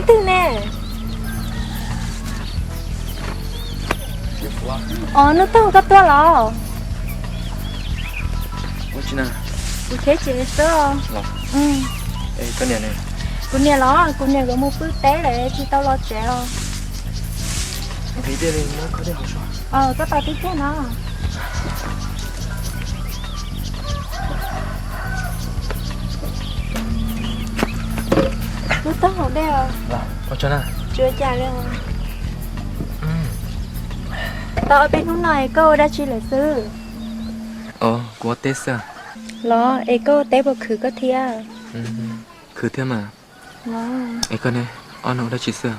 Twg ne? Os, Nuj Toog, koj tuaj los? Kuv cheb tsev xwb os. Kuv niam los, kuv niam nkawd mus pw teb lawm tsis tau los tsev os. Koj tos tib pliag no. Nuj Toog, haus dej os. Tsuav cas li. Tau ob peb hnub no es koj ua dab tsi lawm xwb? Kuv ua teb xwb. Los es koj ua teb puas khwv koj thiab? Khwv thiab mas. Es koj ne, ob no ua dab tsi xwb?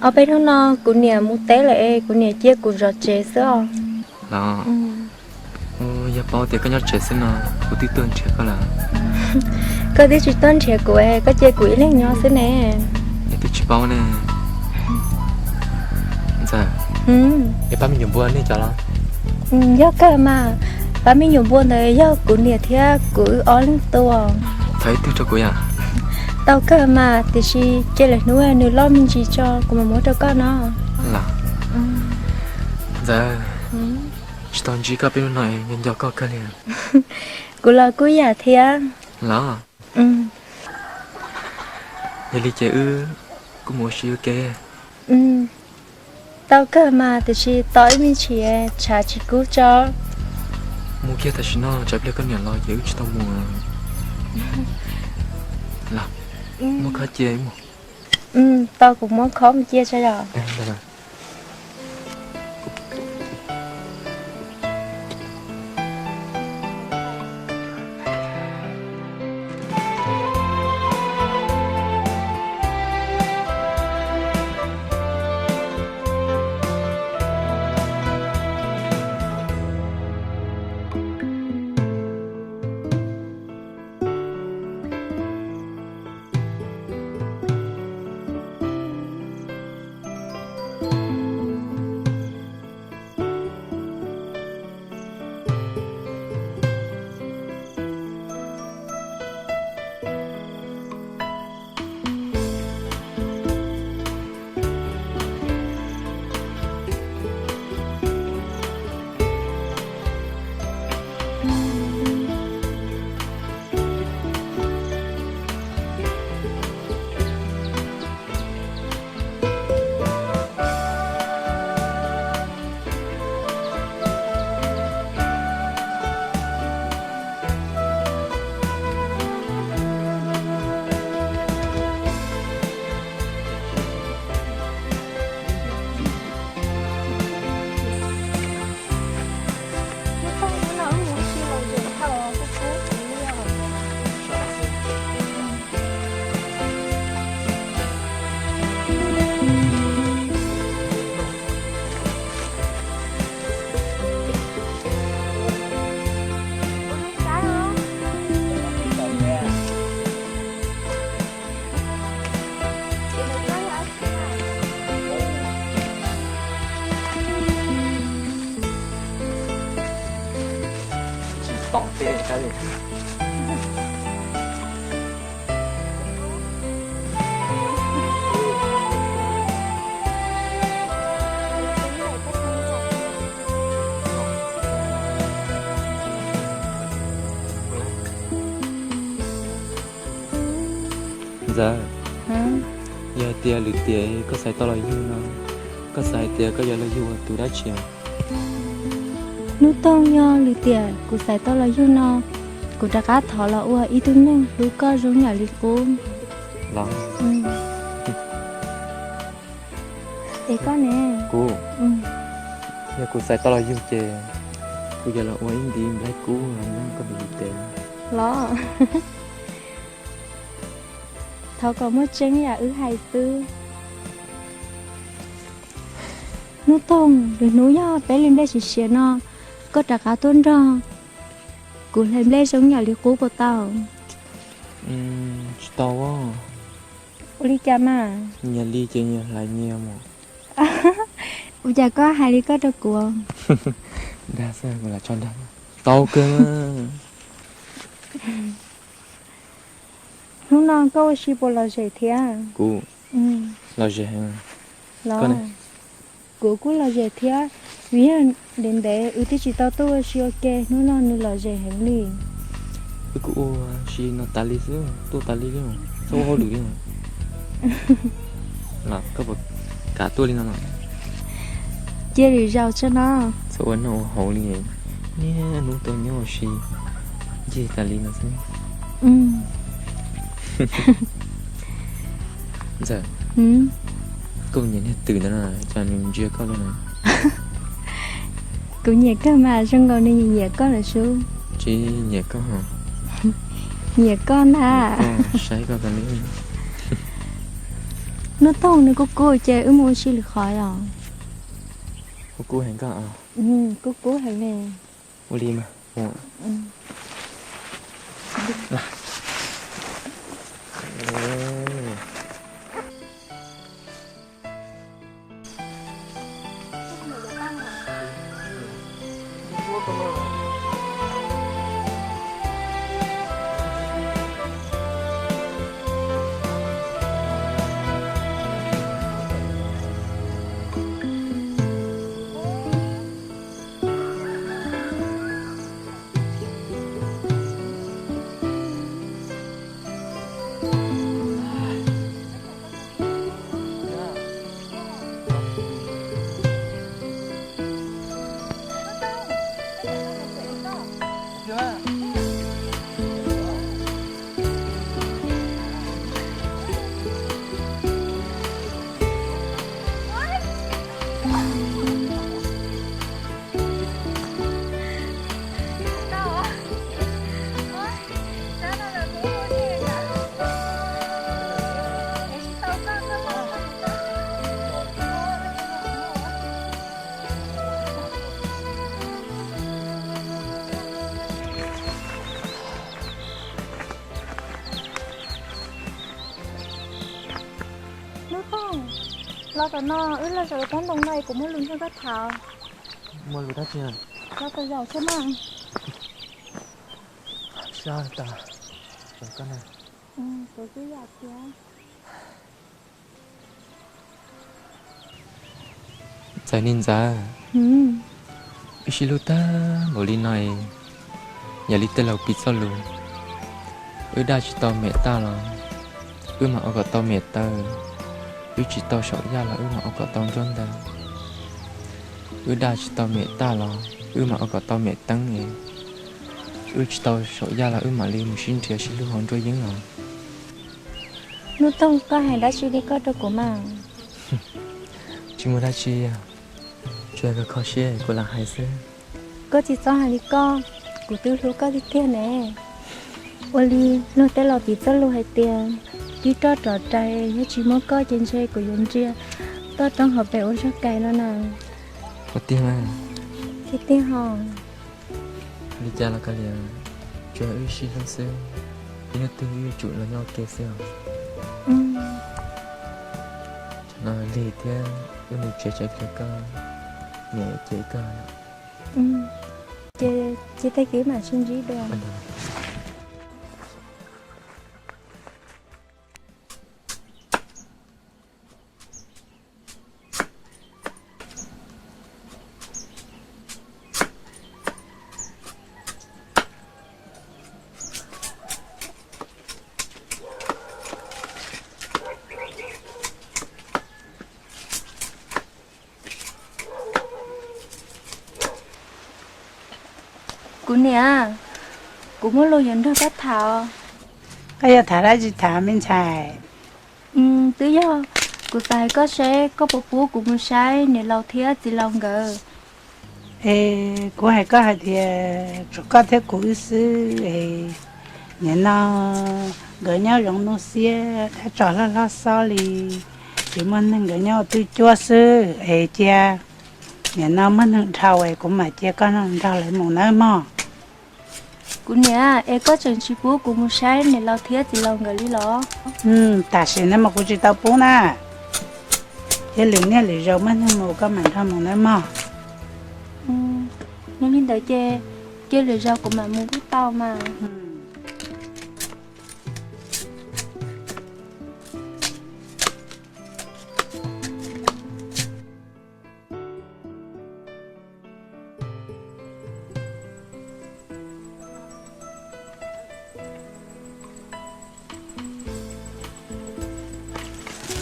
Ob peb hnub no kuv niam mus teb lawm es kuv niam cia kuv zov tsev xwb os. Los, yog paub tias koj nyob tsev xwb no, kuv twb tuaj nrhiav koj lawm. Koj twb tsis tuaj nrhiav kuv es koj cia kuv ib leeg nyob xwb ne. Es twb tsis paub ne. Ntxawm, es pab me nyuam npua nej cov los? Yog kawg mas, pab me nyuam npua ntawd yog kuv niam thiab kuv wb ob leeg tua. Thov ib tug rau kuv yom. Tau kawg mas, tiam sis cia lwm hnub nws loj me ntsis tso kuv mam muab rau koj no. Los, Ntxawm, tsis tau ntsib koj peb hnub no nco nco koj kawg li. Kuv los kuj yam thiab. Los, yog li ces wb kuj mus ua si ua ke. Tau kawg mas, tiam sis tos wb me ntsis, tshav tsis kub tso. Mus kiag tam sim no, tsam pliag koj niam los ces wb tsis tau mus. Los, muab khob cia mus. Tau, kuv muab khob mus cia tso yom. Ntxawm, yog tias lwm tiam koj xaiv tau los yug no, koj xav hais tias koj yuav los yug ua tus dab tsi? Hnub Toog, yog lwm tiam kuv xaiv tau los yug no, kuv rov qab thov los ua ib tug neeg hlub koj zoo yam li qub. Es koj ne? Kuv, yog kuv xaiv tau los yug ces kuv yuav los ua ib ntiv nplaig kub los nyob koj tus lwm tiam los. Thov kom muaj tseeb yam wb hais xwb. Hnub Toog, lwm hnub yog peb li nplej siav siav no, koj rov qab tuaj nrog kuv hlais nplej zoo yam li qub puas tau? Tsis tau. Ua li cas mas? Nyias li ces nyias hlais nyias mas. Ua cas koj hais li koj rau kuv? Dag xwb, kuv lam tso dag. Tau kawg. Hnub no koj ua si puas lom zem thiab? Kuv, Los zem heev. Los, kuv kuj los zem thiab, vim yog ntev ntev wb twb tsis tau tuaj ua si ua ke, hnub no nws los zem heev li. Wb kuj ua si no tas li xwb, tuaj tas li li, txhob ua hauj lwm li. Los koj puas kam tuaj li no no? Cia lwm zaus tso no. Txhob ua noj ua haus li, niaj hnub tuaj nyob ua si ncig tas li no xwb. Ntxawm, koj nyiam niag twm ntawd no, cas nws ntsia koj li no? Kuv nyiam kawg mas, zoo nkaus nws nyiam nyiam koj lawm sub. Tsis nyiam koj hos. Nyiam koj ntag. Saib koj tas li. Hnub toog nws kuj kub ces wb mus ua si lwm qhov os. Kuj kub heev koj. Kuj kub heev li. Ua li mas. Hnub toog, los tom no wb los zaum rau pob ntoo no es kuv muaj lus nrog koj tham. Muaj lus dab tsi? Los tom zaum xwb mas. Sab tas, koj na. Kuv twb yam tias Ntxawm ne ntxawm, wb sib hlub tag npaum li no, yog li tej laus piv txoj lus, wb daj tsis tau mem taj los wb mam ua kom tau mem taw, wb tsis tau saum yaj los wb mam ua kom tau nruab ntawd, wb daj tsis tau mem taj los wb mam ua kom tau mem teeb es, wb tsis tau saum yaj los wb mam li mus sib nrhiav sib hlub hauv nruab yeeb os. Hnub toog, koj hais dab tsi li koj rau kuv mas? Tsis muaj dab tsi, tsuas yog koj kho siab kuv lam hais xwb. Koj tsis txhob hais li koj, kuv twb hlub koj tiag tiag ne. Ua li luag tej laus piv txoj lus hais tias, tib roj rov rais yog tsis muaj koj ces ntshe kuv yuav ntsia toj roob hauv pes ua zog kais no na. Ua tiag mas. Tiag tiag hos. Li cas los kav liam, tsuas yog wb sib hlub xwb, ib hnub twg wb yuav tsum los nyob ua ke xwb os. Tsam no lig thiab, wb mus tsev tso, koj niam ces koj. Ces tag kis mam sib ntsib dua. Kuv niam, kuv muaj lus yuav nrog koj tham. Koj yuav tham dab tsi tham me ntxhais? Twb yog kuv xav hais koj seb koj puas pub kuv mus saib niam laus thiab txiv laus nkawd. Es kuv hais koj hais tias tshuav koj thiab kuv wb xwb es, nim no nkawd nyob zoo noj xiab dab tsov hlob hlob xob li, tsis muaj neeg, nkawd nyob ua twj cuab xwb es cia nim no muaj neeg dhau es kuv mam cia koj nrog lawv mus nawb mog. Kuv niam, es koj tseem tsis pub kuv mus saib niam laus thiab txiv laus nkawd li los? Tam sim no mas kuv tsis tau pub na. Cia lwm niaj lwm zaus muaj neeg mus koj mam nrog mus nawb mog. Yog li ntawd ces cia lwm zaus kuv mam mus kuj tau mas.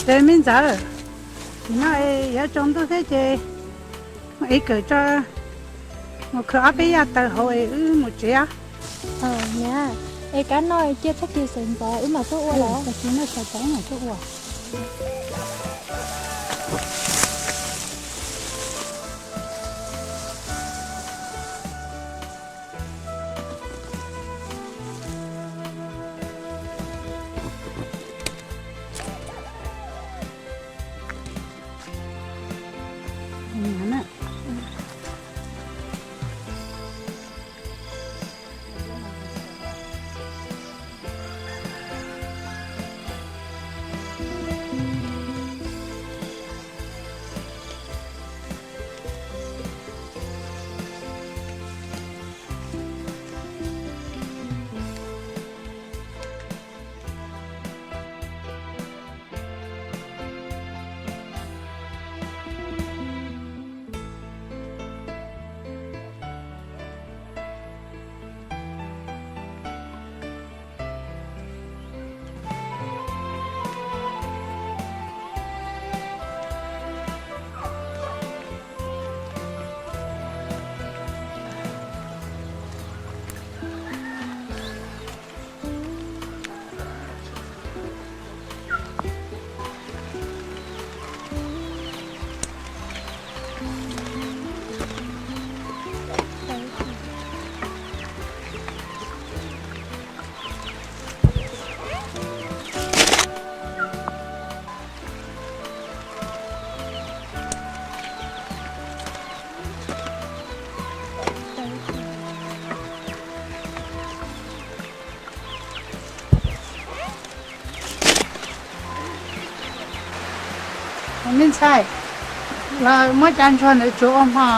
Es me ntxawm, nim no es yuav tsaus ntuj thiab ces mus ev kawm tso, mus khaws ob peb yaj taws hauv es wb mus tsev. Niam, es kab no cia tag kis sawv ntxov wb mam tuaj ua los? Tag kis no sawv ntxov wb mam tuaj ua. Me ntxhais, los muab cov ntsuag ntawd tsuav ua hmo.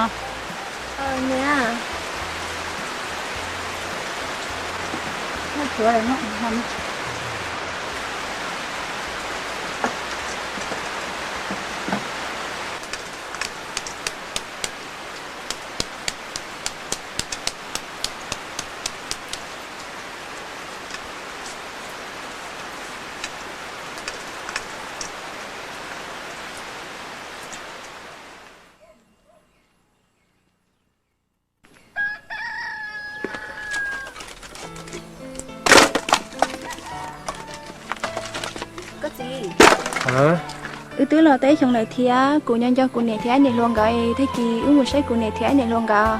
Wb twb los tau ib xyoos lawm thiab, kuv nco nco kuv niam thiab niam hluas nkawd, tag kis wb mus saib kuv niam thiab niam hluas nkawd.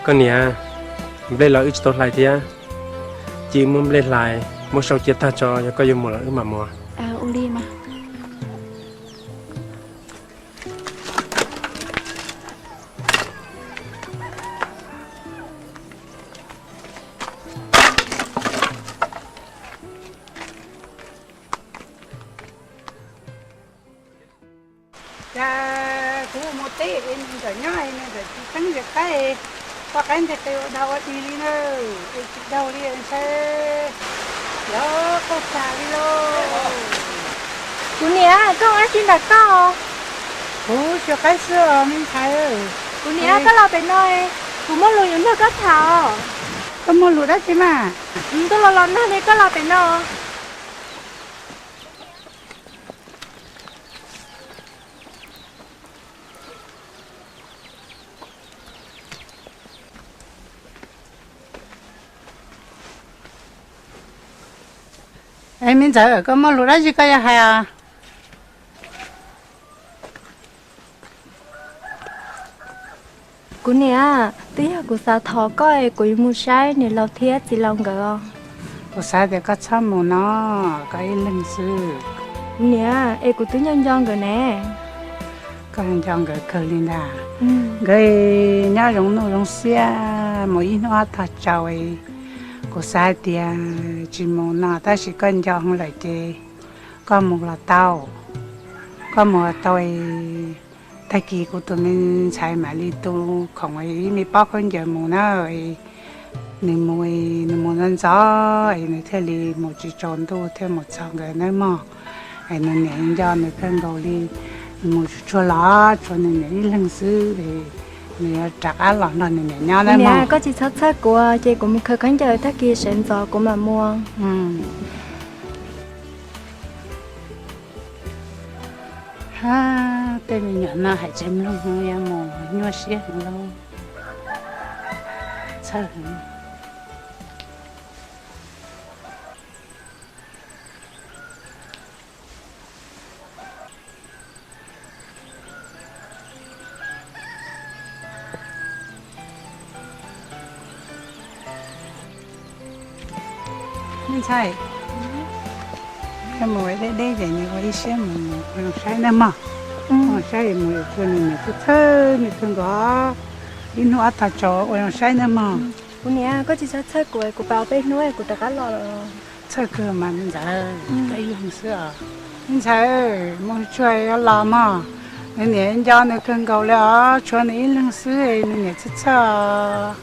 Koj niam, nplej los wb tsis tau hlais thiab, cia wb muab nplej hlais muab sau cia tag tso, yog koj yuav mus los wb mam mus. Ua li mas. Cas kuv mus teb es nws txawm nyob es nws txawm tsis tseeb zim qaib, poj qaib nteg qe ua dog ua dig li na, es tsis daug li ntshe yog qaug tag li lauj. Kuv niam, koj ua dab tsi ntawm koj? Kuv xyuas qaib xwb os me ntxhais. Kuv niam, koj los pem no, kuv muaj lus yuav nrog koj tham. Koj muaj lus dab tsi mas? Tuaj los los nag li, koj los pem no. Es me ntxawm, koj muaj lus dab tsi koj yuav hais os? Kuv niam, twb yog kuv xav thov koj es kuv yuav mus saib niam laus thiab txiv laus nkawd os. Kuv xav tias koj txhob mus no, koj ib leeg xwb. Kuv niam, es kuv twb nco nco nkawd ne. Koj nco nkawd kawg li ntag. Nkawd nyob zoo nuj zoo xiab mus ib hnub ob tog tsaus. Kuv xav hais tias tsis mus no tab sis koj nco heev lawm ces koj mus los tau. Koj mus los tau, tag kis kuv tus me ntxhais mam li tu khoom ib me pob khaub ncaws mus na. Nws mus, nws mus ntxov ntxov es nws thiaj li mus tsis tsaus ntuj thiaj mus txog nkawd nawb mog. Es nws niam nco nws kawg nkaus li, nws mus tsuag tsuag los tshuav nws niam ib leeg xwb, nws yuav rov qab los nrog nws niam nyob nawb mog. Koj tsis txhob txhawj kuv, ces kuv mus khaws khaub ncaws tag kis sawv ntxov kuv mam mus. Tej me nyuam no hais tseg mloog yuav mus nyuaj siab heev lauj. Txhawj heev. Me ntxhais, yog mus deb deb ces nws ua ib siab mus ua zoo saib nawb mog. Ua zoo saib mus yuav tsum nws niam txhawj txhawj nws kawg nkaus. Ib hnub ob tog tso ua zoo saib nawb mog. Kuv niam, koj tsis txhob txhawj kuv, kuv pab peb hnub kuv rov qab los. Txhawj kawg mas ntxawm, koj ib leeg xwb os. Me ntxhais, mus tsuag los mog. Nws niam nco nws kawg nkaus li os, tshuav nws ib leeg xwb nws niam txhawj txhawj.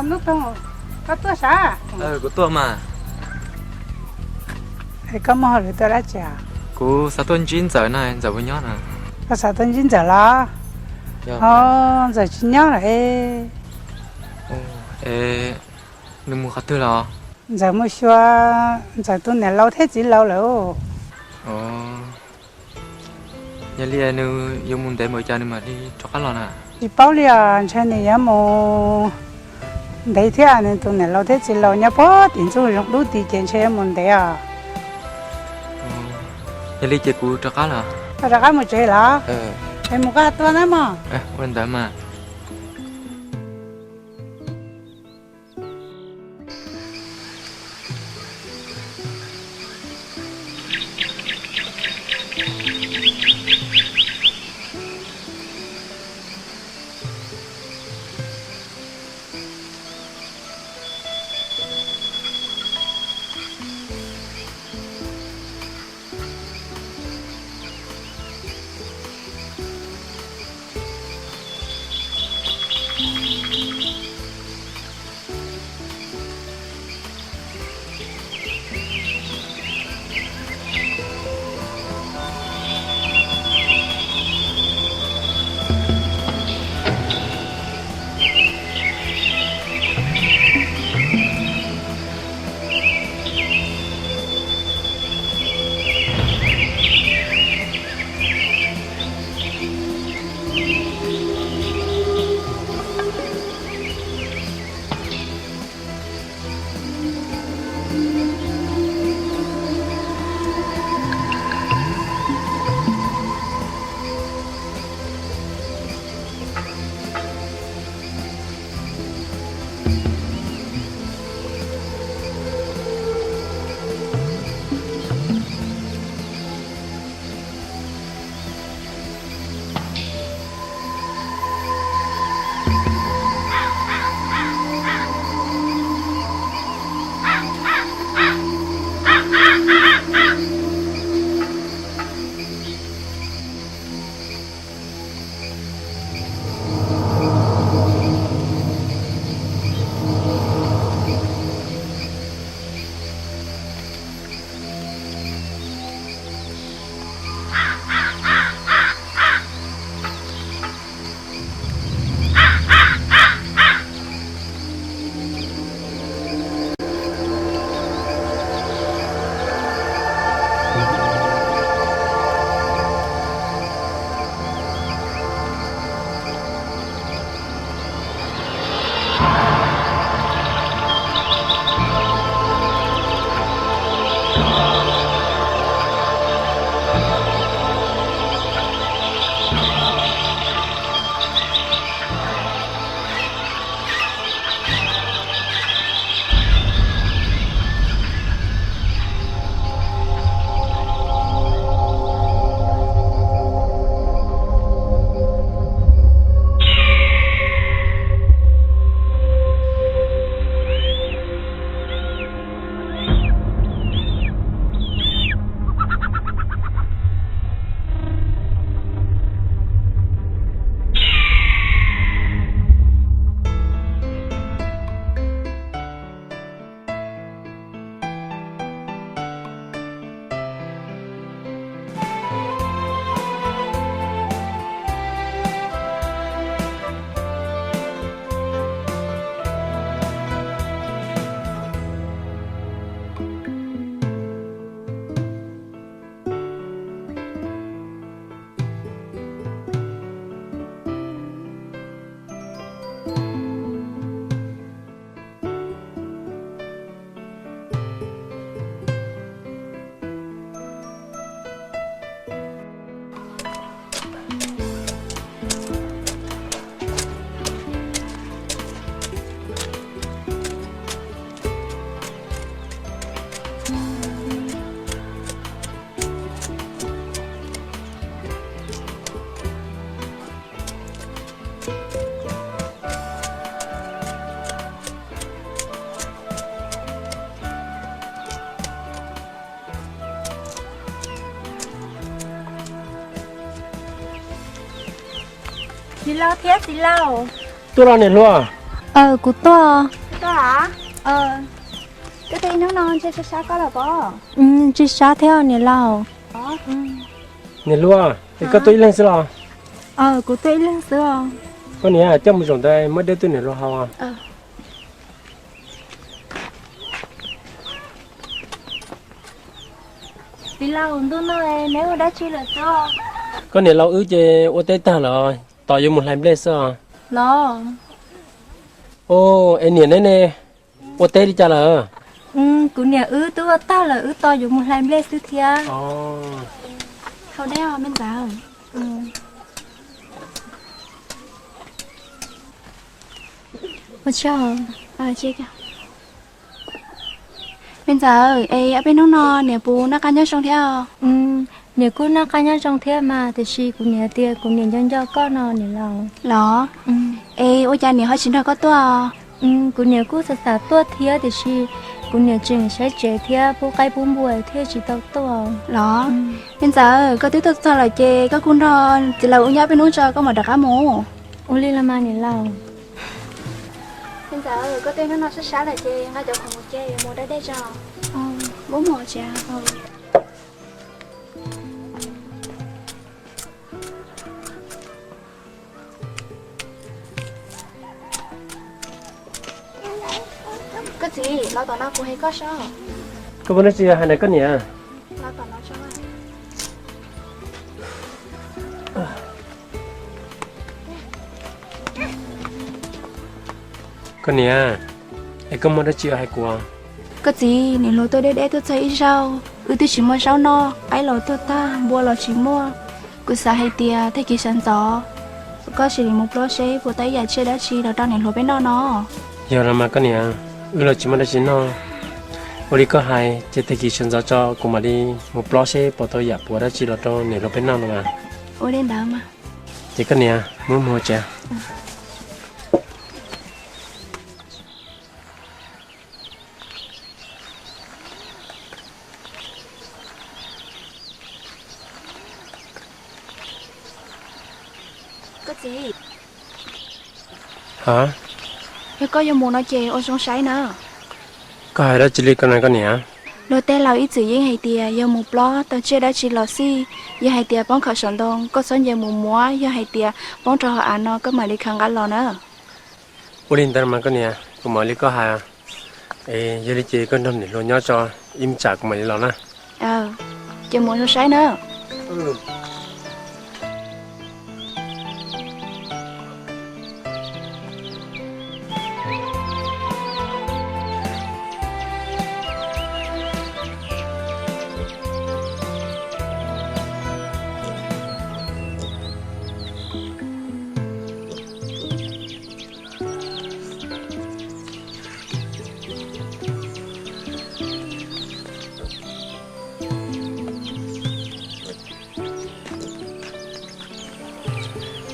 Hnub Toog, koj tuaj sav? Kuv tuaj mas. Koj muaj hauj lwm tuaj dab tsi? Kuv xav tuaj ntsib Ntxawm na, Ntxawm puas nyob na? Koj xav tuaj ntsib Ntxawm los? Ntxawm tsis nyob lawm. Nws mus qhov twg los? Ntxawm mus xyuas Ntxawm tus niam laus thiab txiv laus lawm. Yog li nws yuav mus ntev npaum cas nws mam li rov qab los na? Tsis paub li os, ntshe nws yuav mus ntev thiab, nws tus niam laus thiab txiv laus nyob puag tim ntxuj zoov dub tid ces ntshe yuav mus ntev os. Yog li ces kuv rov qab los. Koj rov qab mus tsev los? Es mus koj tuaj na mog. Ua li ntawd mas. Txiv laus thiab txiv laus. Tuaj los niam hluas? Aw, kuv tuaj. Tuaj los? Koj tuaj ib hnub no ntshe sab sab koj los pob? Ntshe sab thiab niam laus. Niam hluas, es koj tuaj ib leeg xwb los? Aw, kuv tuaj ib leeg xwb os. Koj niam, coj mus zaum ntawd muab dej tuaj niam hluas haus. Txiv laus, ntuj no neb ua dab tsi lawm xwb? Koj niam laus wb ces ua teb tag lawm, tos yuav mus hlais nplej xwb os. Los. Os, es niam neb ne, ua teb li cas lawm? Kuv niam wb twb ua tag lawm, wb tos yuav mus hlais nplej xwb thiab. Haus dej os me ntxawm. Ua tsaug. Me ntxawm, es ob peb hnub no niam puas noj qab nyob zoo thiab? Niam kuj noj qab nyob zoo thiab mas, tiam sis kuv niam tias kuv niam nco nco koj no niam laus. Los? Es ua cas niam ho tsis nrog koj tuaj? Kuv niam kuj xav xav tuaj thiab, tiam sis kuv niam tseem saib tsev thiab pub qaib pub npua thiaj tsis tau tuaj. Los? Me ntxawm, koj twb tuaj txog lawm ces koj kuj nrog txiv laus wb nyob peb hnub tso koj mam rov qab mus. Ua li los mas niam laus. Me ntxawm, koj twb hnub no sab sab lawm ces nqa cov khoom mus ces mus da dej tso. Muab mus tso. Koj txiv, los tom no kuv hais koj sob. Koj muaj dab tsi hais ntawm koj niam? Los tom no sob. Koj niam, es koj muaj dab tsi hais kuv? Koj txiv, niam hluas tuaj deb deb tuaj txog ib zaug, wb twb tsis muaj zaub noj, qaib los tuag tag, npua los tsis muaj. Kuv xav hais tias tag kis sawv ntxov koj sim li mus plob seb puas tau ib yam tsiaj dab tsi los rau niam hluas peb noj no. Yog los mas koj niam, wb los tsis muaj dab tsi noj. Ua li koj hais ces tag kis sawv ntxov tso kuv mam li mus plob seb puas tau yam puas dab tsi los rau niam hluas peb noj no mas. Ua li ntawd mas. Ces koj niam, muab mus tsev. Koj txiv, ha, yog koj yuav mus no ces ua zoo saib na. Koj hais dab tsi li ko na koj niam? Luag tej laus ib txwm yeej hais tias yog mus plob tau tsiaj dab tsi los xij, yog hais tias poob khawm saum ntoo koj txhob nce mus muab, yog hais tias poob rau hauv av no koj mam li khaws nqa los na. Ua li ntawd mas koj niam, kuv mam li koj hais. Es yog li ces koj nrog niam hluas nyob tso, ib me tsam kuv mam li los na. Ces mus zoo saib na.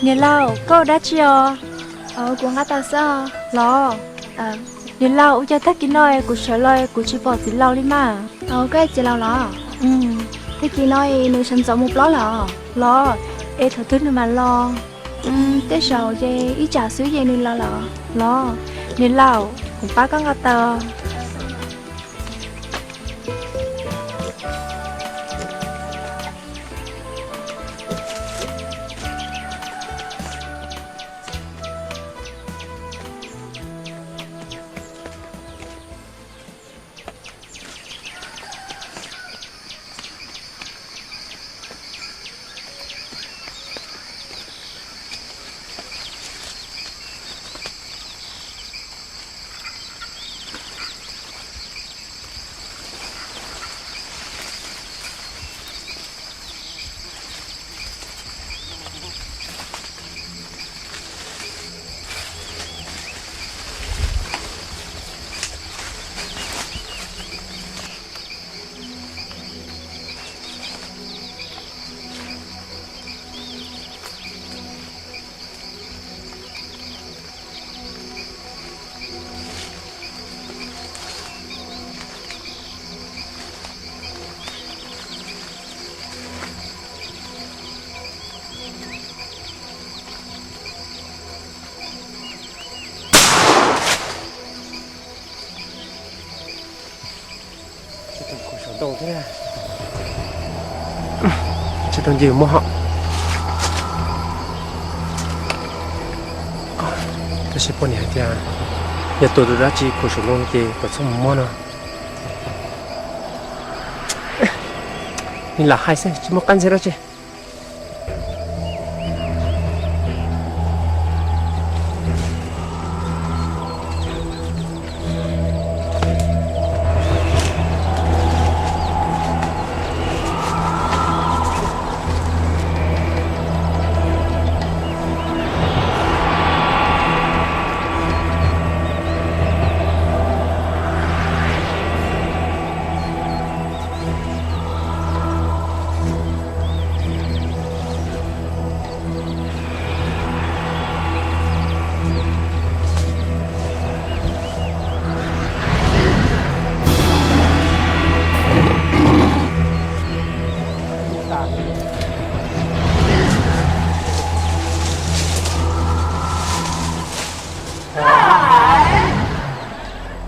Niam laus, koj ua dab tsi os? Kuv nqa tau xwb. Los? Niam laus, ua cas tag kis no kuv sawv los kuv tsis pom txiv laus li mas? Koj txiv laus los? Tag kis no nws sawv ntxov mus plob lawm. Los? Es thaum twg nws mam los? Tej zaum ces ib tsam xwb ces nws los lawm. Los? Niam laus, kuv pab koj nqa tau. Tsis tau ncig muab hom. Tab sis poj niam hais tias yog tua tus dab tsi khuam saum ntuj ces kom txhob mus muab no. Nws lam hais xwb tsis muaj qab ntxhia dab tsi.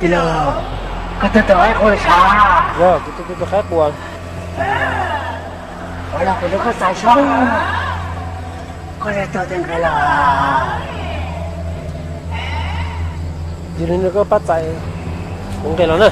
Tij laug, koj tuaj tua qaib qua los sav? Yog, kuv tuaj tua qaib qua. Ua los kuv rau koj xav seb koj yuav tua tau nqe los. Yog li no koj pab txais kuv nqe los na.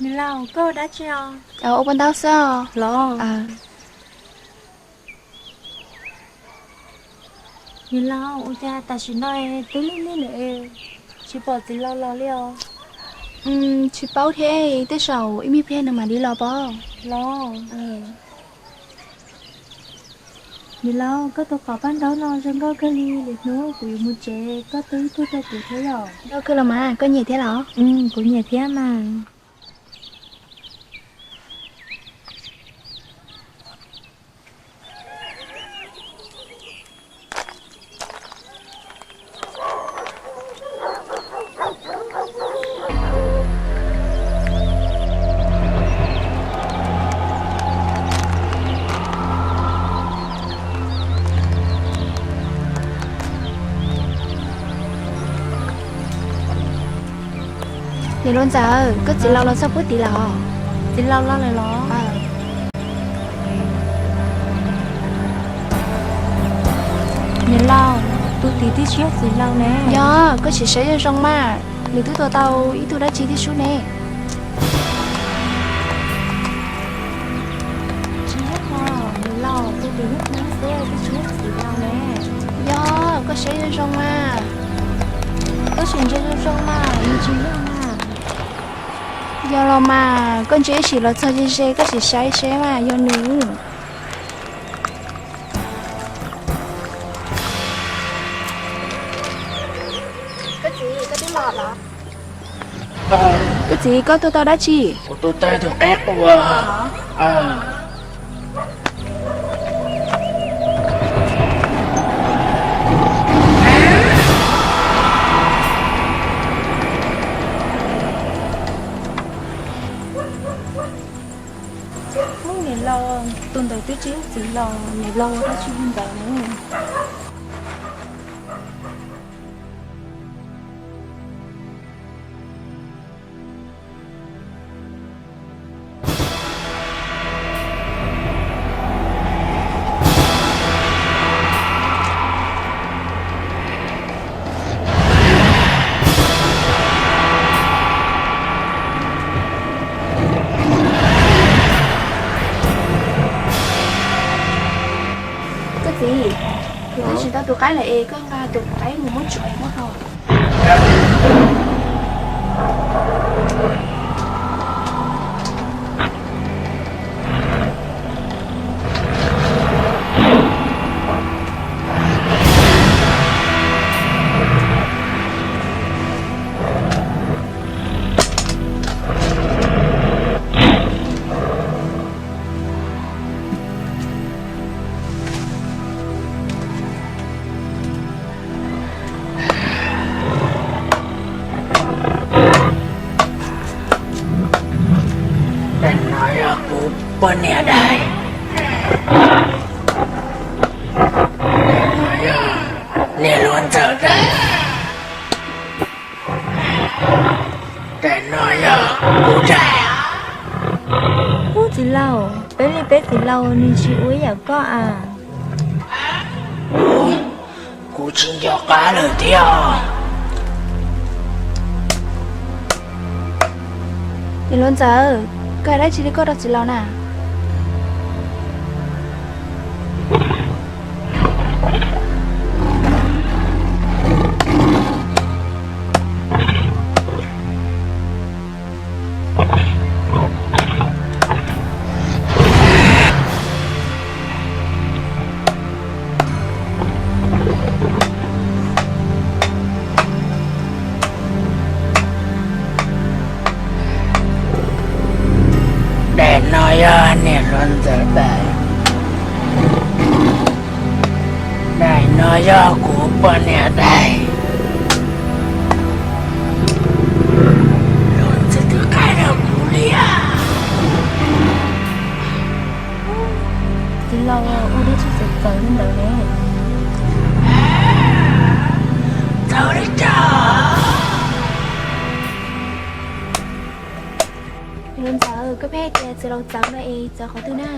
Niam laus, koj ua dab tsi os? Ua paj ntaub xwb os. Los. Niam laus, ua cas tam sim no twb lig lig lawm tsis pom txiv laus los li os? Tsis paub thiab, tej zaum ib me pliag nws mam li los pob. Los. Niam laus, koj tus qhov paj ntaub no zoo nkauj kawg li, lwm hnub kuv yuav mus tsev koj tua ib tug rau kuv thiab yom. Nkauj kawg los mas, koj nyiam thiab los? Kuv nyiam thiab mas. Niam laus ntxawm, koj txiv laus los txog puag tid lawm. Txiv laus los lawm los? Niam laus, tus tid twb tsis yog txiv laus ne. Yog, koj sim saib zoo zoo mas, nws twb tua tau ib tug dab tsi thiab sub ne. Tsis yog, niam laus, tus tid yog neeb xwb twb tsis yog txiv laus ne. Yog, koj saib zoo zoo mas. Koj sim ntsia zoo zoo mas, nws tsis yog mas. Yog los mas, koj ntsia ib sim los txog ze ze koj sim saib seb mas yog nws. Koj txiv, koj twb los los? Koj txiv, koj tua tau dab tsi? Kuv tua tau tus qaib qua. Ub, niam laus, tus ntawd twb tsis yog txiv laus, niam laus ua dab tsi li ntawd ne? Txiv, kuv twb tsis tau tus qaib lawm es koj nqa tus qaib mus muab tsuav es muab haus. Daim no yog kuv poj niam daim. Niam hluas ntxawm daim. Daim no yog kuv daim. Ub, txiv laus, peb li peb txiv laus nws tsis ua ib yam koj a. Kuv tsis nco qab lawm thiab. Niam hluas ntxawm, koj hais dab tsi li koj rau txiv laus na? Daim no yog niam hluas ntxawm daim. Daim no yog kuv poj niam daim. Luag ntxhi twb qaij rau kuv li. Txiv laus ua dab tsi txawv txawv li ntawd ne? Txawv li cas? Niam hluas ntxawm, koj pheej hais tias txiv laus txawv no es txawv qhov twg na?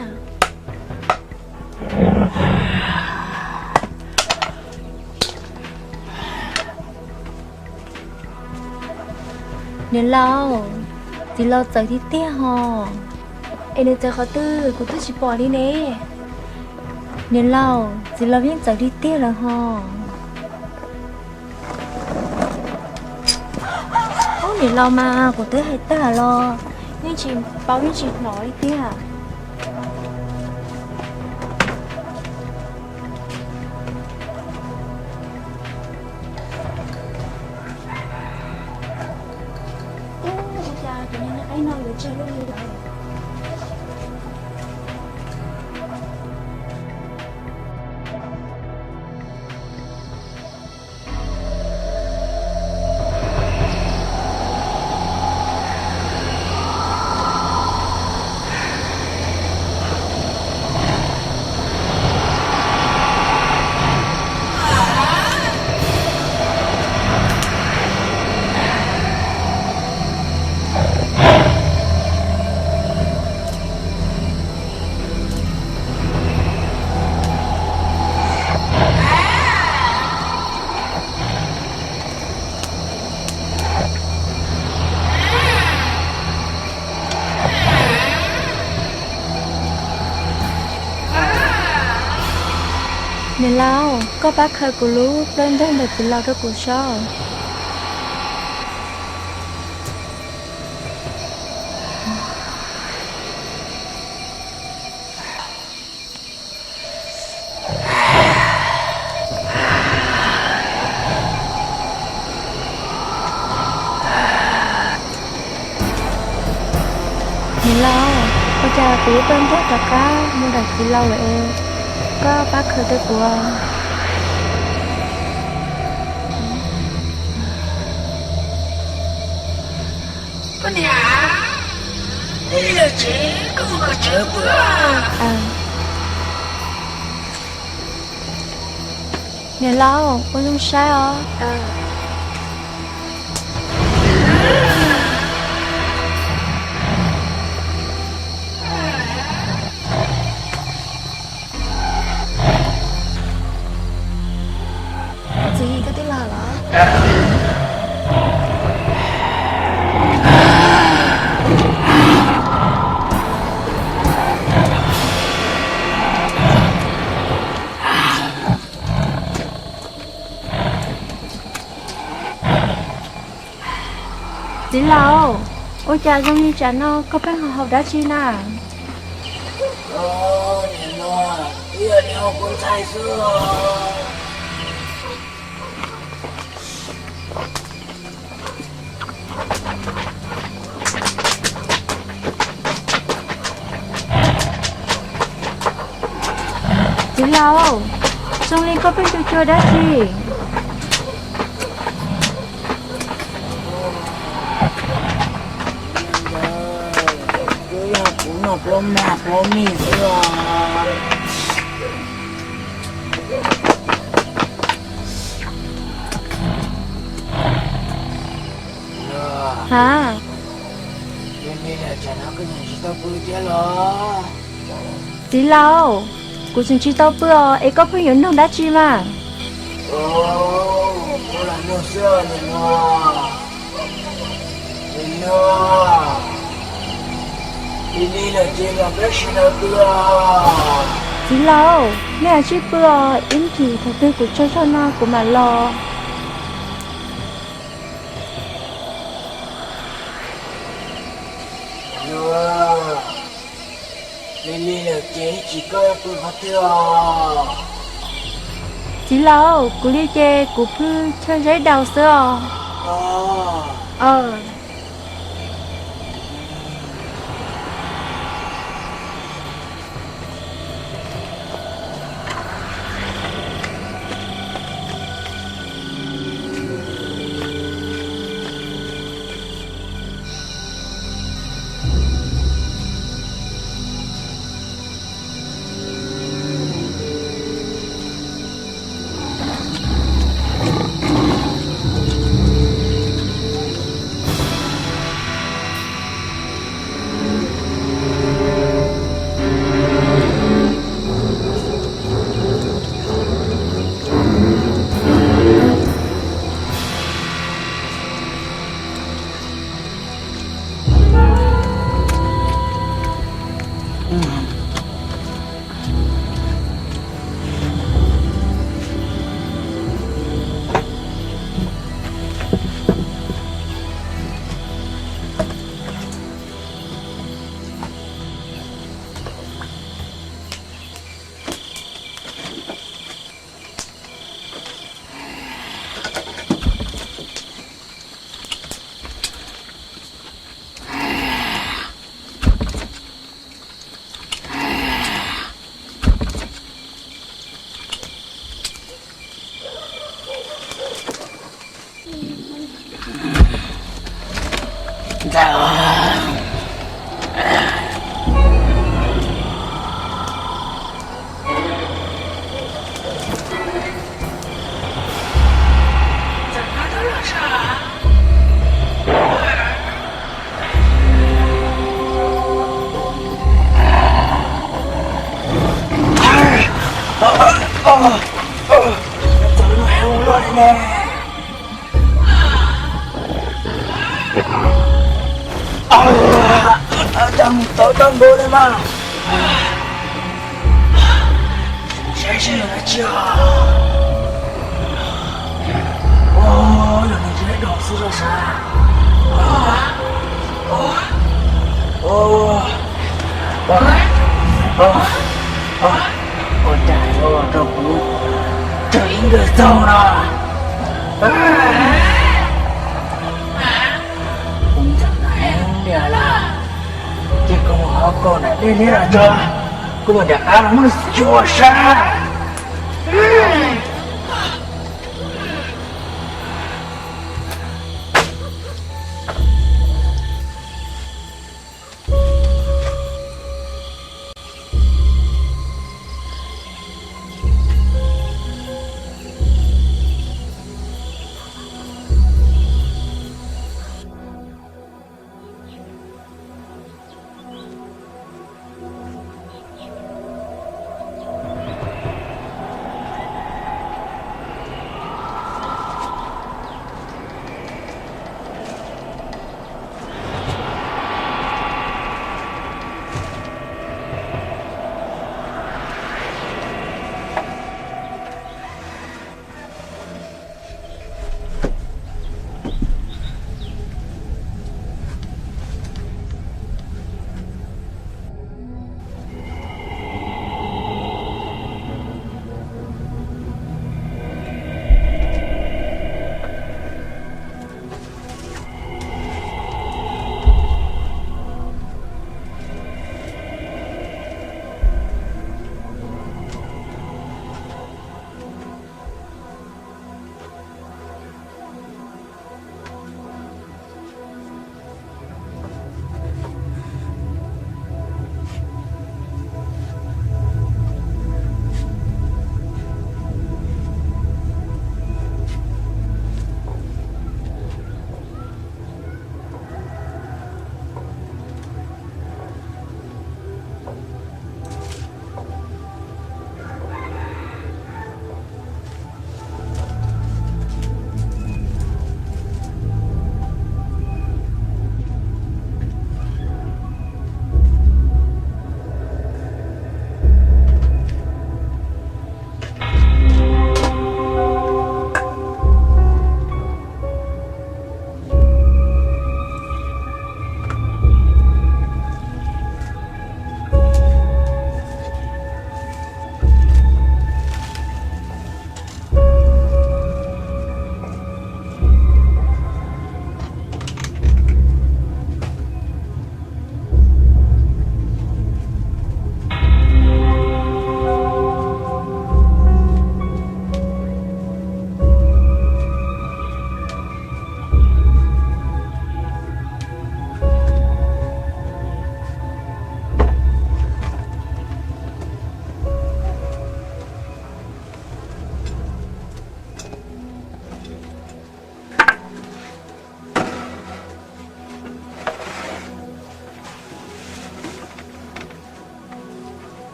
Niam laus, txiv laus txawv tiag tiag hos. Es nws txawv qhov twg kuv twb tsis pom li ne. Niam laus, txiv laus yeej txawv tiag tiag lawm hos. Ub, niam laus mas kuv twb hais tag los yeej tsis paub yeej tsis hnov li tiag. Niam laus, koj pab khaws kuv lub plawb ntug ntawm txiv laus rau kuv saib. Niam laus, ua cas kuv lub plawb ntug rov qab mus nram txiv laus lawm es koj pab khaws rau kuv. Koj niam, ib lwm tsev koj mus kom tsawv pw. Niam laus, ua zoo saib os. Txiv, koj twb los los? Txiv laus, ua cas zoo li tsam no koj pheej ho haus dab tsi na? Niam no, wb yog niam haus kuv ntxhais xwb. Txiv laus, zoo li koj pheej tu cua dab tsi? Kuv yog kuv noj plaub mag plaub mig xwb os. Ha, txiv laus, kuv tseem tsis tau pw os, es koj pheej yuav nug dab tsi mas? Txiv laus, nej tsij pw os, ib chim thaum twg kuv tsaug zog no kuv mam los. Txiv laus, kuv li ces kuv pw chaw zeb daus xwb os. Cas mus tau tau nkaus li mas. Saib seb yog dab tsi os. Yog nws zeb dog xwb los sav. Ua cas yuav los rau kuv tsawg ib nkawg txaug no. Kuv ntxhais heev li lawm, ces kuv mus hauv kaus nram dej liab los tso, kuv mus nram qab no muab nws xyuas sab.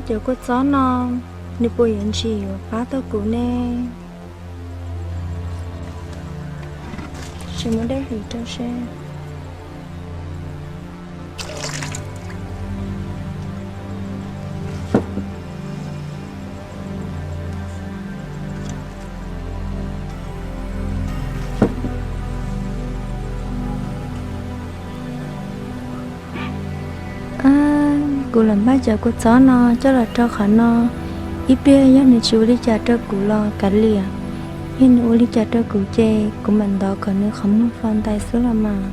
Cov kua txob no, nws puas yuav ntsim yuav pab tau kuv ne? Tsis muaj dej hlis rau seb. Kuv los npaj cov kua txob no coj los rau qhov no. Ib pliag yog nws tsis ua li cas rau kuv los kav liam, yog nws ua li cas rau kuv ces kuv mam ntov kom nws qhov muag fo ntais xwb los mas.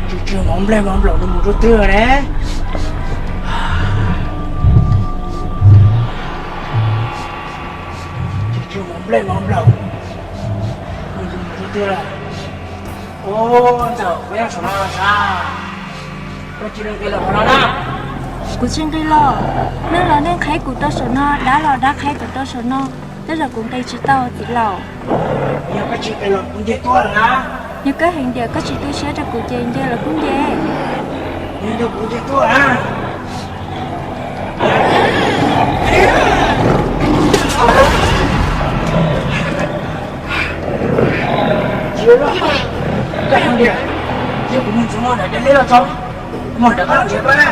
Tsis tsis mov nplej mov nplaum nws mus rau twg ne? Tsis tsis mov nplej mov nplaum nws mus rau twg lawm? Ub, ntxawm, koj nyob saum no los sav? Koj tsis nqis los qhov no na. Kuv tsis nqis los. Neeg los neeg qheb kuv rau saum no, dab los dab qheb kuv rau saum no, tej zaum kuv nqis tsis tau txiv laus. Yog koj tsis nqis los kuv nce tuaj lawm na. Yog koj heev tias koj tsis tu siab rau kuv ces nce los kuj nce. Nce kuv nce tuaj na. Tsis, koj heev tias, yog kuv mus ntxuav muag nram dej liab los txog, muag nram koj los nrhiav koj na.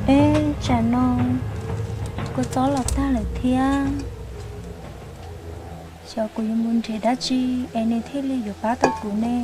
Eb, tsam no kua txob los tag lawm thiab. Xyov kuv yuav mus nrhiav dab tsi es nws thiaj li yuav pab tau kuv ne.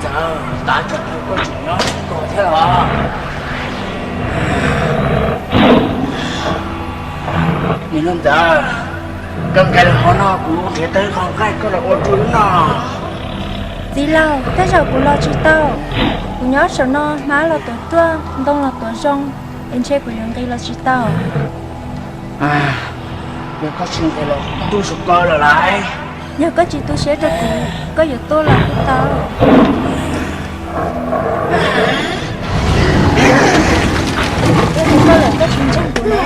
Ntxawm, tav tsoom koj tseem nyob kos thiab los? Niam hluas Ntxawm, Koj nqis los hauv no, kuv nrhiav tau ib qho nqaij koj los ua rau wb noj. Txiv laus, tej zaum kuv los tsis tau. Kuv nyob saum no, hmab los tuav ruaj, ntoo los tuav zoo, es ntshe kuv yuav nqis los tsis tau. Yog koj tsis nqis los kuv tu siab koj lawm lauj. Yog koj tsis tu siab rau kuv, koj yuav tuaj los kuj tau. Yog li koj lawm koj tsis ntseeg kuv na.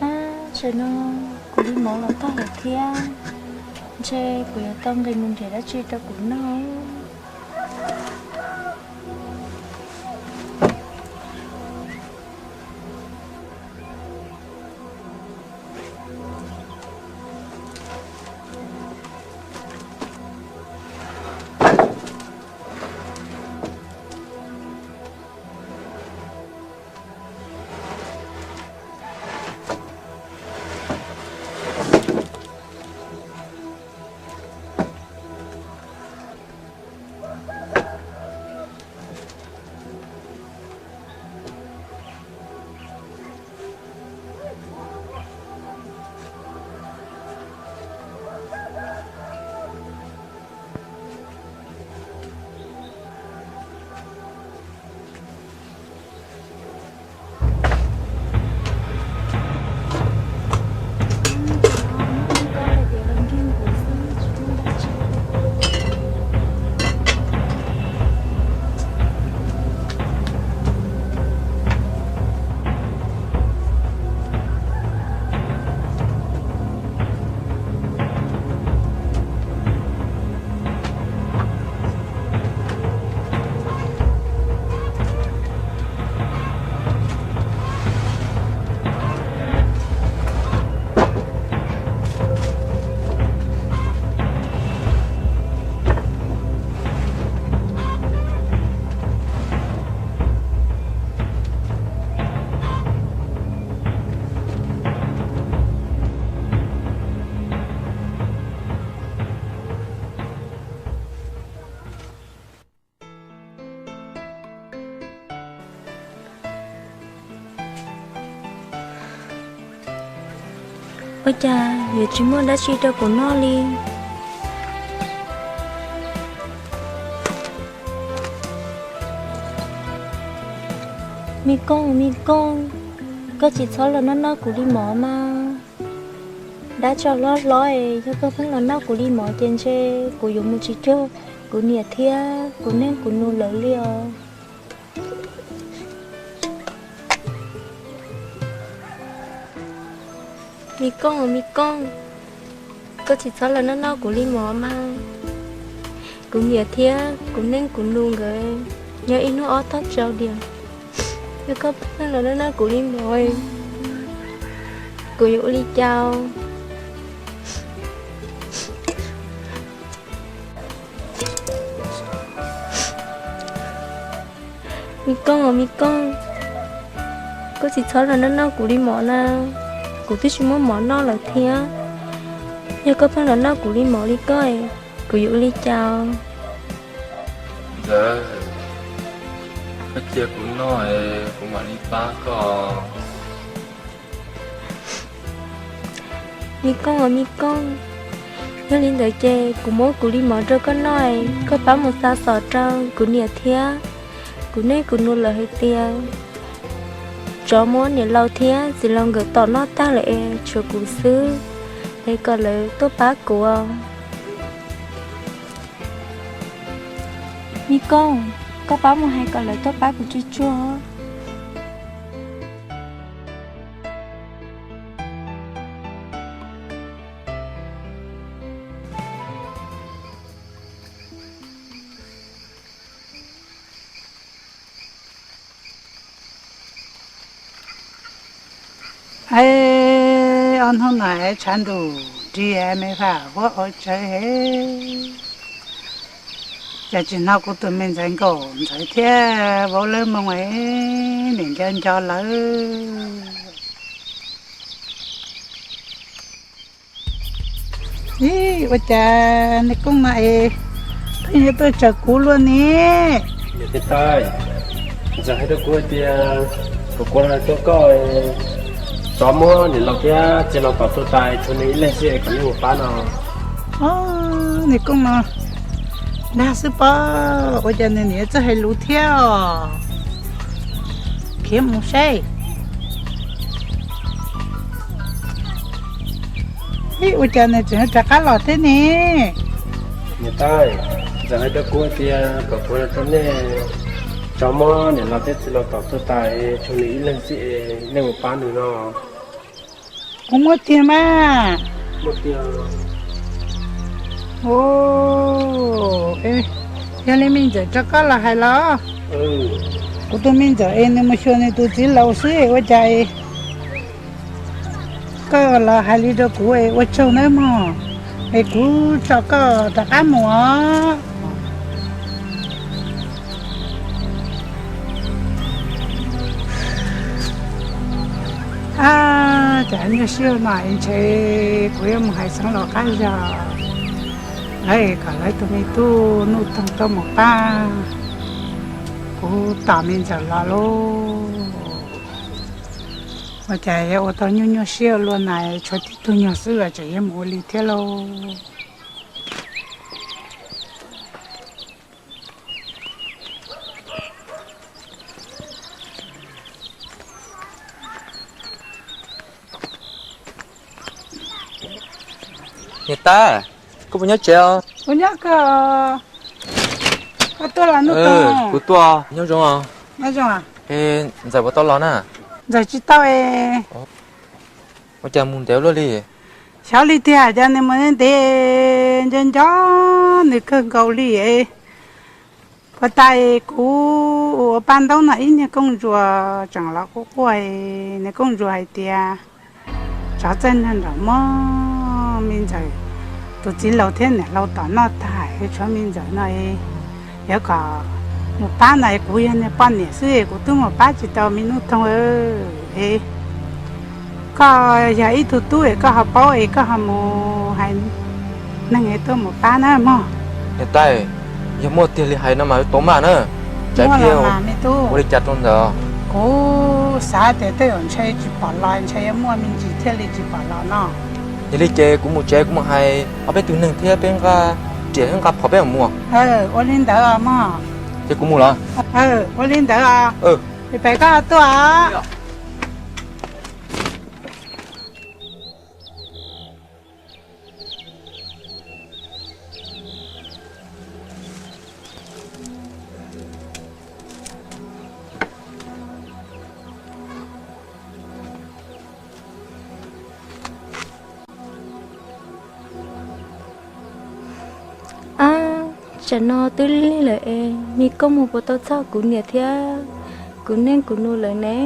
Tab sis no kuv li mov los tag lawm thiab, ntshe kuv yuav tau nqis mus nrhiav dab tsi rau kuv noj. Ua cas yuav tsis muaj dab tsi rau kuv noj li? Me koob, me koob, koj tsis txhob los noj noj kuv li mov mas. Dab tsov hlob hlob es, yog koj pheej los noj kuv li mov ces ntshe kuv yuav mus tsis cuag kuv niam thiab kuv neej kuv nus lawv li os. Me koob, me koob, koj tsis txhob los noj noj kuv li mov mas. Kuv niam thiab kuv neej kuv nus nkawd nyob ib hnub ob tog tsau diam. Yog koj pheej los noj noj kuv li mov, kuv yuav ua li cas? Me koob, me koob, koj tsis txhob los noj noj kuv li mov na. Kuv twb tsis muaj mov noj lawm thiab. Yog koj pheej los noj kuv li mov li koj, kuv yuav ua li cas? Ntxawm, koj cia kuv noj, kuv mam li pab koj. Me koob, me koob, yog li ntawd ces kuv muab kuv li mov rau koj noj, koj pab mus xa xov rau kuv niam thiab kuv neej kuv nus lawv hais tias tsov muab niam laus thiab txiv laus nkawd tom noj tag lawm es tshuav kuv xwb, es kom lawv tuaj pab kuv. Me koob, koj pab mus hais kom lawv tuaj pab kuv tsuag tsuag. Es ob hnub no tshav ntuj ris me fam huab ua tsawv heev. Cas tsis hnov kuv tus me ntxhais Nkauj Ntxawm thiab vauv Lawv Moo es nim nco nco lawv. Ib, ua cas nws kooj no es pheej yuav tuaj tsaws kuv luaj ne? Niam Tais, Ntxawm hais rau kuv hais tias kom kuv los tuaj koj, rov muab niam laus thiab txiv laus tom tuag tas tshuav nws ib leeg xwb es kom neb mus pab no. Nws kooj no dag xwb pob, ua cas nws niam txawj hais lus thiab os. Khiav mus saib. Ib, ua cas nws tseem rov qab los thiab ne? Niam Tais, Ntxawm hais rau kuv hais tias kom kuv los rau nej, rov muab niam laus thiab txiv laus tom tuag tas tshuav nws ib leeg xwb es nej mus pab nws no. Ua, muaj tiag mas. Yog li me Ntxawm rov qab los hais los? Kuv tus me Ntxawm es nws mus xyuas nws tus txiv laus xwb ua cas koj los hais li rau kuv es ua tsaug nawb mog, es kuv tso koj rov qab mus os. Ab, cas nyuaj siab no es ntshe kuv yuav mus hais xeev laus qab zog, lawv kom lawv tus me tub Nuj Toog tuaj mus pab kuv tom me Ntxawm los lauj. Ua cas yuav ua tau nyuaj nyuaj siab luaj na, tshuav tib tug nyuag xwb los tseem yuav mus ua li thiab lauj. Niam tais, koj puas nyob tsev os? Kuv nyob kawg. Koj tuaj los Nuj Toog? Kuv tuaj, nyob zoo os. Nyob zoo. Es Ntxawm puas tau los na? Ntxawm tsis tau es. Ua cas mus ntev luaj li? Xyov li tiag, cas nws mus ntev, nco nco nws kawg nkaus li. Puas tas kuv ua paj ntaub no ib niag kooj ntsuag tseem los quaj quaj, niag kooj ntsuag hais tias tsov txawj nrog nraum mob, me Ntxawm tus txiv laus thiab niam laus tom noj tag es tshuav me Ntxawm no, yuav kom mus pab no es kuv yog niag poj niam xwb es kuv twb mus pab tsis tau me Nuj Toog. Es koj yog ib tug tub es koj ho paub es koj ho mus hais neeg es tuaj mus pab na mog. Niam tais, yog muaj tiag li hais no mas tau maj na. Tsam pliag ua li cas rau Ntxawm? Kuv xav tias tej zaum ntshe tsis pom los, ntshe yuav muaj me ntsis thiaj li tsis pom los no. Yog li ces kuv mus tsev, kuv mus hais ob peb tug neeg thiab peb nqa riam thiab nqa phom peb mam mus. Ua li ntawd mog. Ces kuv mus los? Ua li ntawd. Pem koj tuaj. Ab, tsam no twb lig lig lawm es me koj mus puas tau txog kuv niam thiab kuv neej kuv nus lawm ne?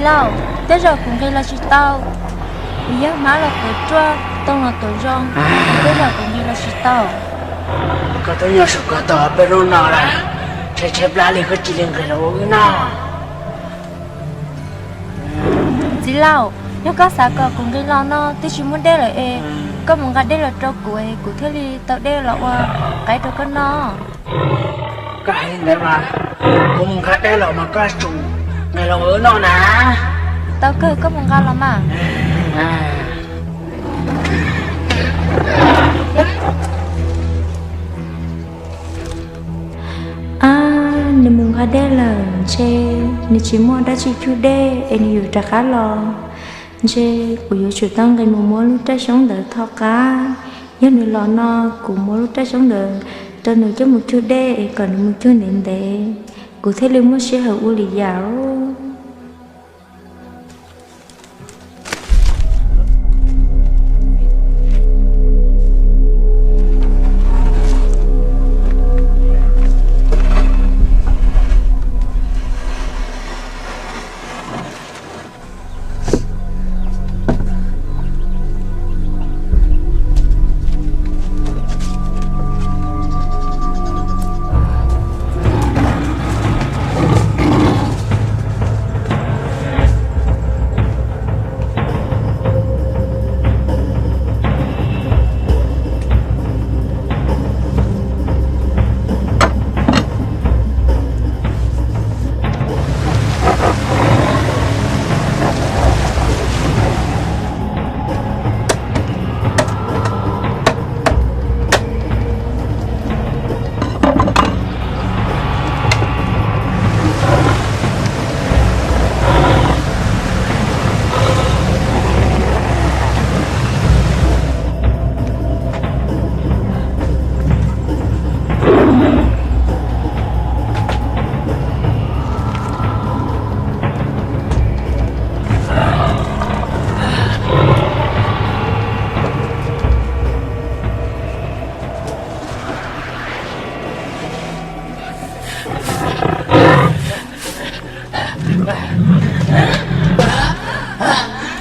Lauj, tej zaum kuv nqis los tsis tau. Kuv yog hmab los tuav ruaj, tooj los tuav zoo, tej zaum kuv nqis los tsis tau. Koj twb nyob saum ko taw peb lub no lawm, tshaib tshaib plab li koj cia li nqis los ua wb noj. Txiv laus, yog koj xav kom kuv nqis los no twb tsis muaj dej lawm es, koj mus nqa dej los rau kuv es kuv thiaj li tau dej los ua qaib rau koj noj. Koj hais li ntawd mas, kuv mus nqa dej los mas koj tsum nqis los ua wb noj na. Tau kawg, koj mus nqa los mas. Ab, nws mus nqa dej lawm ntshe nws tsis muaj dab tsi cug dej es nws yuav rov qab los. Ntshe kuv yuav tsum tau nqis mus muab lub raj xyoob ntawd tho qab. Yog nws los no, kuv muab lub raj xyoob ntawd rau nws coj mus cug dej es kom nws mus cug ntev ntev, kuv thiaj li muaj sij hawm ua lwm yam.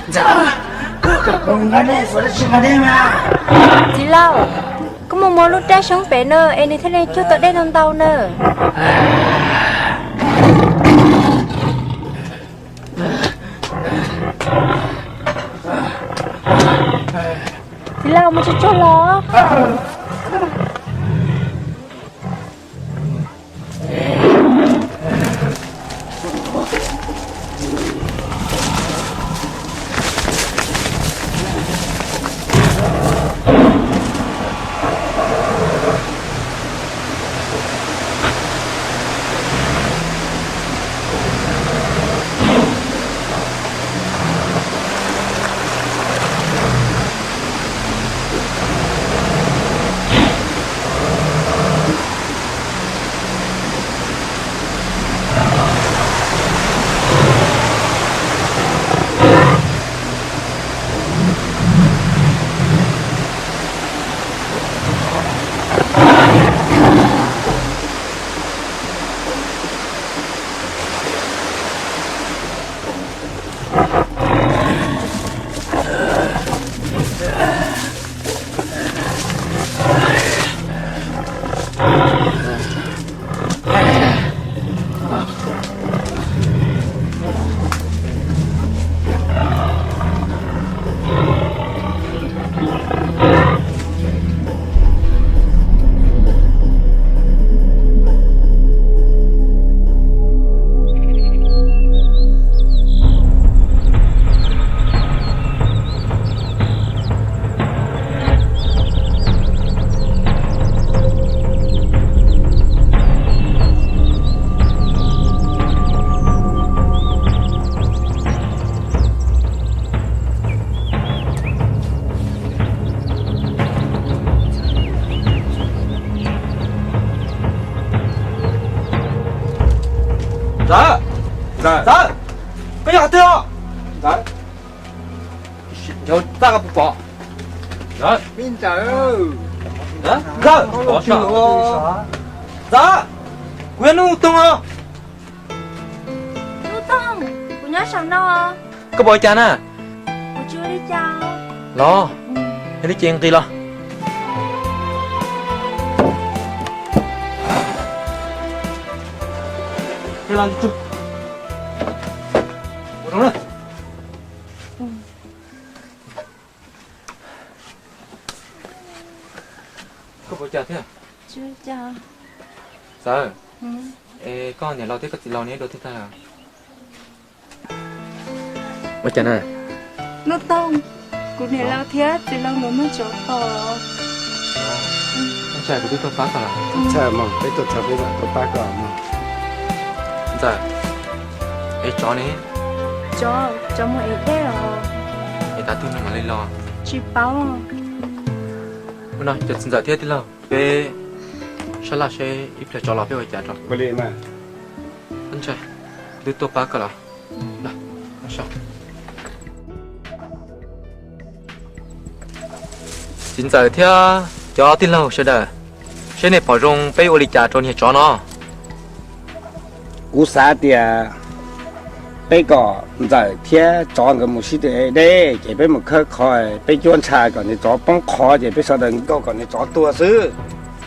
Ntxawm, koj kom kuv nqa dej, kuv tsis nqa dej mas. Txiv laus, koj mus muab lub raj xyoob pem no es nws thiaj li cug tau dej ntau ntau na. Txiv laus, mus tsuag tsuag los. Ntxawm, Ntxawm, koj yog qhov twg os? Ntxawm, Ntxawm, txaj koj puas pom? Ntxawm, Ntxawm, Ntxawm, kuv yog Nuj Toog os. Nuj Toog, kuv Nyob saum no. Koj pom ua cas na? Kuv tsis ua li cas. Los, yog li ces nqis los. Koj pom cas thiab? Txawm, es koj niam laus thiab koj txiv laus neb dua twg tag lawm? Ua cas na? Nuj Toog, kuv niam laus thiab txiv laus nkawd muab tsov tom. Ntshai kuv twb tuaj pab koj lawm. Ntshai mog, peb tuaj txog peb mam tuaj pab koj mog. Ntxawm, es tsov ne? Tsov, tsov mus ev dej os. Es tav twg no mam li los? Tsis paub. Ua no cov txiv ntxawm thiab tij laug, peb sab laj seb ib pliag tsov los peb ua cas rau. Ntshai, twb tuaj pab koj lawm. Txiv ntxawm thiab cov tij laug sawv daws, seb nej pom zoo peb ua li cas rau niag tsov no? Kuv xav tias peb kom ntxawm thiab tsov nkawd mus sib tw ev dej, ces peb mus khawb qhov, peb cuab ntshai kom niag tsov poob qhov, ces peb sawv daws nkauj kom niag tsov tuag xwb.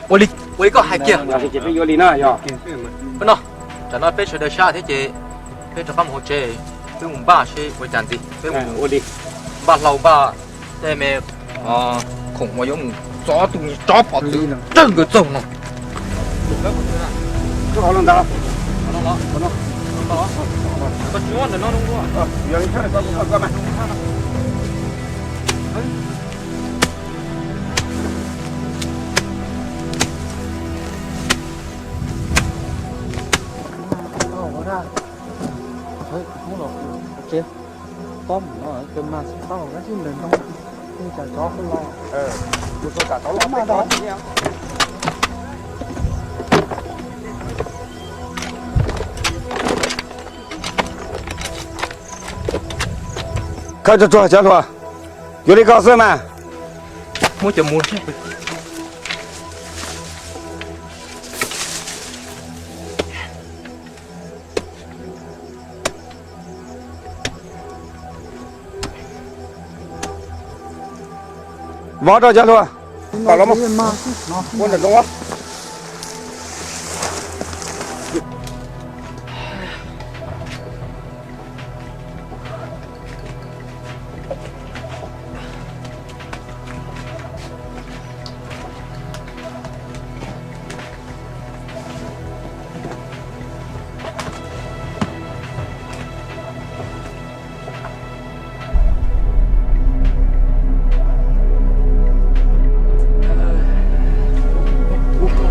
Ua li, ua li koj hais kiag. Yog li ces peb yuav li no yog. Ua no, tsam no peb sawv daws sab thiab ces peb rov qab mus hauv tsev, peb mus npaj seb ua cas ntxiv, peb mus ua li npaj hlau npaj tej me khoom uas yuav mus txov tus niag tsov pom txwv tawg nkawd txaug no. Khawb tsuag tsuag cov hluas, yuav li koj xwb mas. Muab cov mus. Vov rau cov hluas, kom los mus ua nram zoov.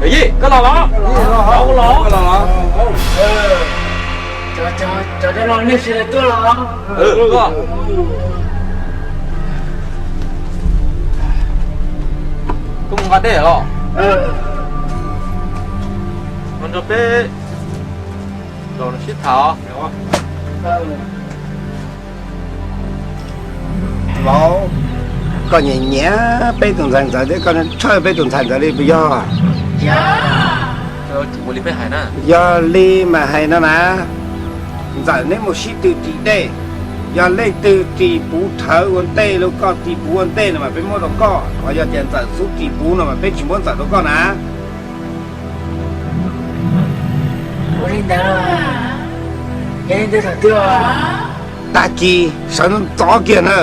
Yij, koj los los? Los los? Cov no nej sawv daws tuaj los? Tuaj mus nqa dej los? Los nrog peb los sib tham. Los, koj nyiam nyiam peb tus ntxhais ntxawm thiab koj tshawj peb tus ntxhais ntxawm li puas yog? Yog li mas hais no na, ntxawm neb mus sib tw ris dej, yog leej twg ris puv rhawv ua ntej los koj ris puv ua ntej no mas peb muab rau koj, ho yog tias ntxawm xub ris puv no mas peb tsis muab ntxawm rau koj na. Tag kis sawv ntxov kiag na.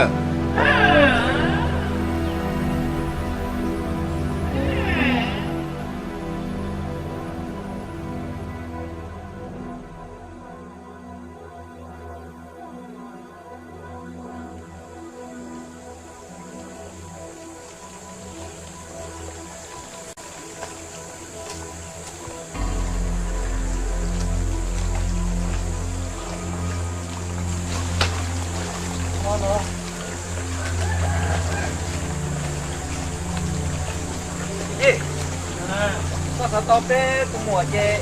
Koj xav tau peb tus muam ces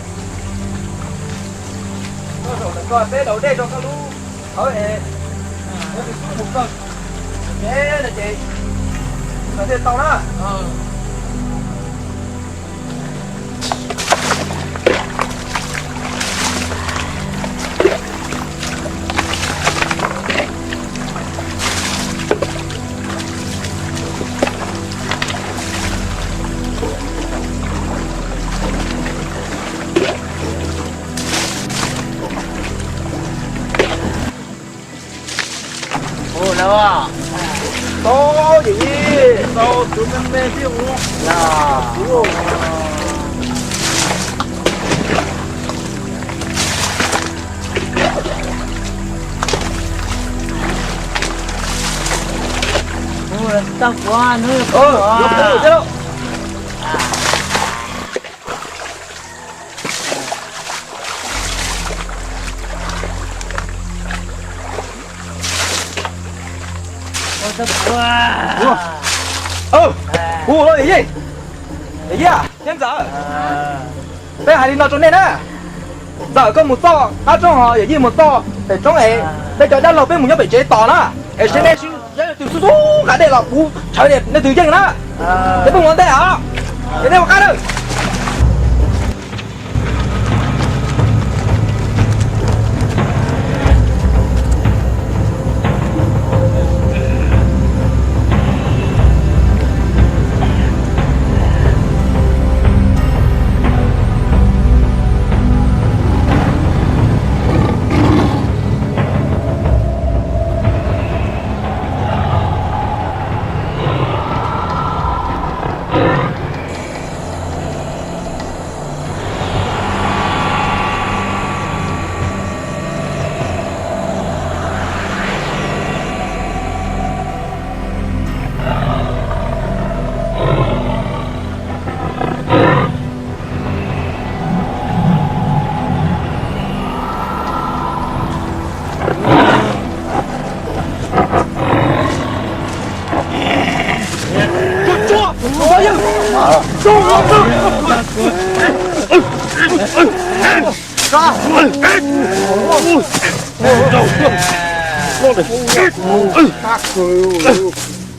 koj zaum ntawm ko peb daus dej rau koj lub hawv es muab tus tub mus kawg. Ces no ces kom thiaj tau na. Tau, yawm yij, tau, tsuv me me thiab. Tau, kuv, hnub, kuv los yawm yij, yawm yij, thiab ntxawm, peb hais li no rau nej na. Ntxawm koj mus txoj qab roob, ho yawm yij mus txoj pem roob es peb cov dab laug peb mus nyob pem tsev tos na, es seb nej sib zeb leej twg xub xub nqa dej los puv tshawv nej twg yeej na. Ces peb mus ua ntej os, ces nej ua qab lawm.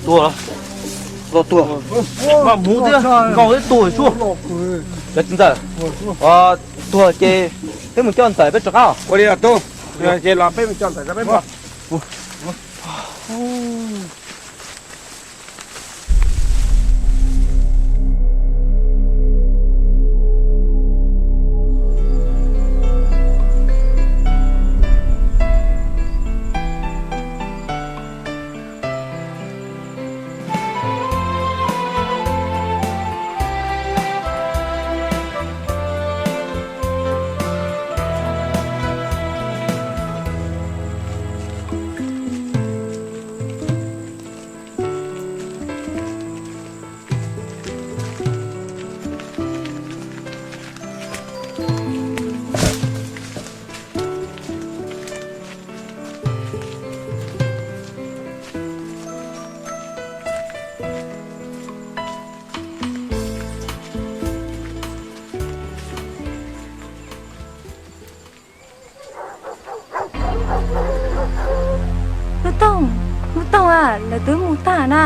Tuag los, los tuag, mas muv thiab nkaus thiab tuag xwb. Cov txiv ntxawm, tuag ces peb mus coj ntxawm peb rov qab. Ua li os tub, ces los peb mus coj ntxawm rau peb mus. Nuj Toog, Nuj Toog a, lawv twb mus tag na,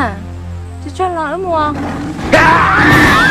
tsis tsuag los wb mus.